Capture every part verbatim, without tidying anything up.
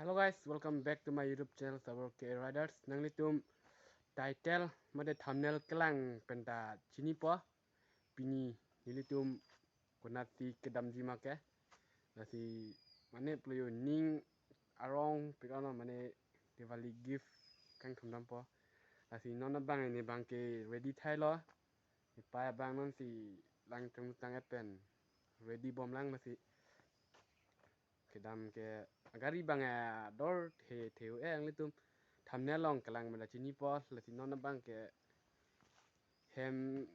Hello guys, welcome back to my YouTube channel, Sabor K Riders. Nanglitum title mate thumbnail kelang penta chinipo. Pini nelitum konatsi kedamji ma ke. Lasi mane pulo yo ning arong pik ano mane Diwali gift kangthum dampo. Lasi non abang ne abang ke ready thailo. Nepei abang nonsi langtum tang et pen ready bomlang, lasi kedam ke agari abang ador the the-o, eh, nanglitum thumbnail along kelang mela chinipo, lasi non abang ke hem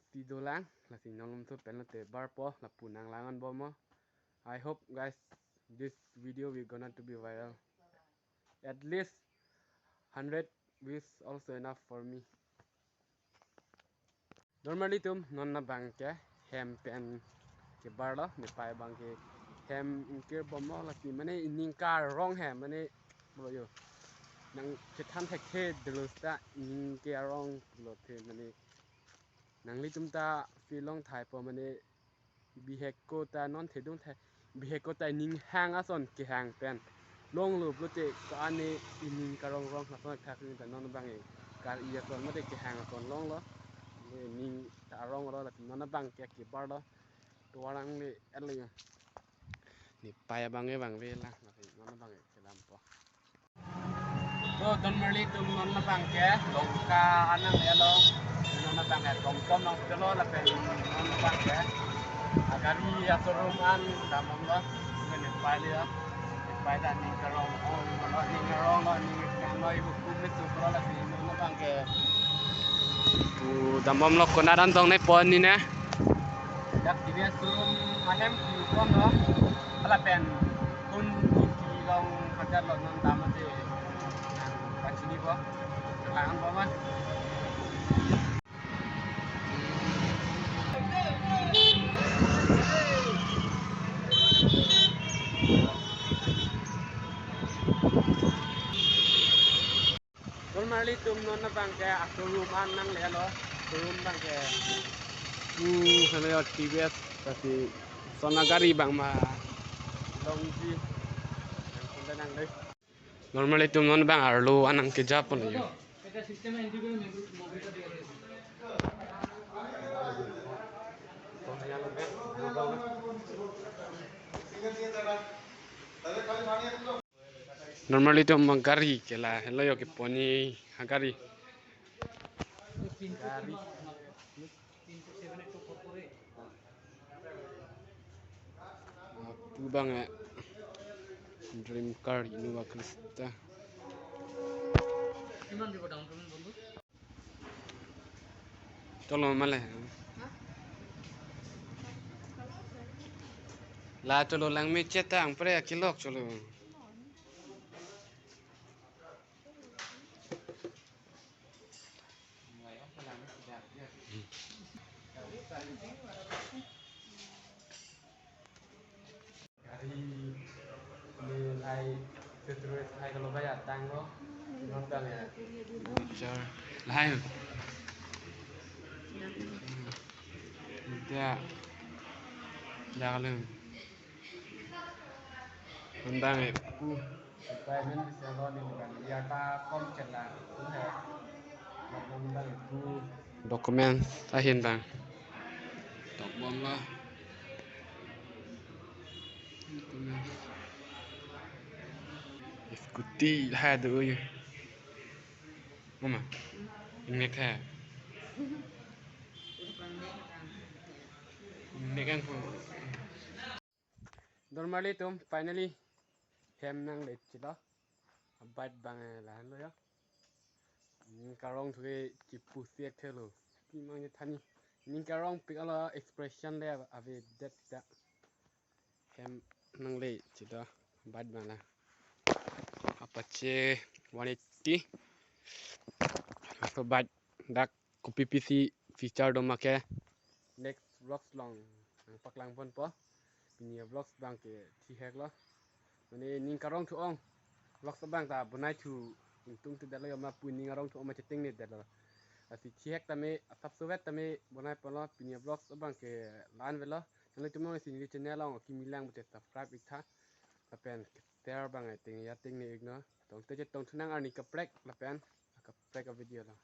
si dolang, lasi non alomso pen lote barpo, lapu nanglang-an bomlo. I hope guys, this video will gonna to be viral. At least hundred views also enough for me. Normally tum non abang ke hem pen kebarlo, nepei abang ke hem ingkir bomlo, lasi mane ining karong he mane pulo yo. Nang chethan thekthe dolo seta ining ke arong pulote mane nanglitum ta feeling thaipo mane bihek ko ta non thedung thai, bihek ko ta ining hang ason kehang pen longlo pulote ko-an ne ining karong rong ason thak ta non abang e kar-i ason mate kehang ason longlo. Ining ta aronglo, lasi non abang ke kebarlo. Tovar nangle-et lo yo. Nepei abang e abang avelang, lasi non abang e kedampo. To, don marli tum non abang ke Lanka an nanglelo. Non abang ke Tomtom nangpelo lapen non abang ke agari ashowroom an dambomlo. Nepei le ya. Nepei ta ning karong ong lo, ning karong lo, ning karong lo, ibu kum ni suklo, lasi non abang ke pu dambomlo, konat an tong ne pon ni ne. Dak T V S showroom ahem ki pon lo. Lapen kun ki long hajar lo non dam ate pachinipo. Kelang bomlo. Don marli tum non abang ke ashowroom an nanglelo. Showroom abang ke, hmm, helo yo T V S, lasi son agari abang ma longji. Nang kunda nang dei. Normally tum non abang arlo an nangkejapon yo. Normally tum agari ke la helo yo kepon-i agari. Gari. Lapu abang, eh, dream car Innova Crysta. Cholo male. La cholo lang me chetang pre akilok cholo. Gari ne lahai setrus hai kalau bayar tanggo non abang ya. Picture lahai. Tidak. Tidak kalau. Undang e pu. Supaya men bisa lo ni kan. Biar ta kom chela. Undang. Undang e pu. Documents ahin bang. Tok bom lo. Documents. Scooty hai do ye. Mama. Ingnek hai. Ingnek kan pu. Don marli tum finally hem nangle chilo. Abait abang lahenlo ya. Ning karong thu ke chipu siek thelo. Pi mang je thani. Ning karong pik alo expression le ave det ta. Hem nangle chilo. Abait abang la. Apache one eighty. Laso abait dak kopi pisi feature do ma ke next vlogs along nangpaklang ponpo. Pini vlogs abang ke thihek lo. Mane ning karong thu-ong. Vlogs abang ta bonai thu ingtung te detlo yo ma pu ning arong thu-ong ma cheteng ne detlo. Lasi thihek tame asap suvet tame bonai ponlo, pini vlogs abang ke la-an avelo. Channel tumong si neli channel along kimi lang pute subscribe ik tha. Lapen ter abang ai ting ya ting ni igno. Tong te chetong thunang arni kaprek lapen kaprek a video lo.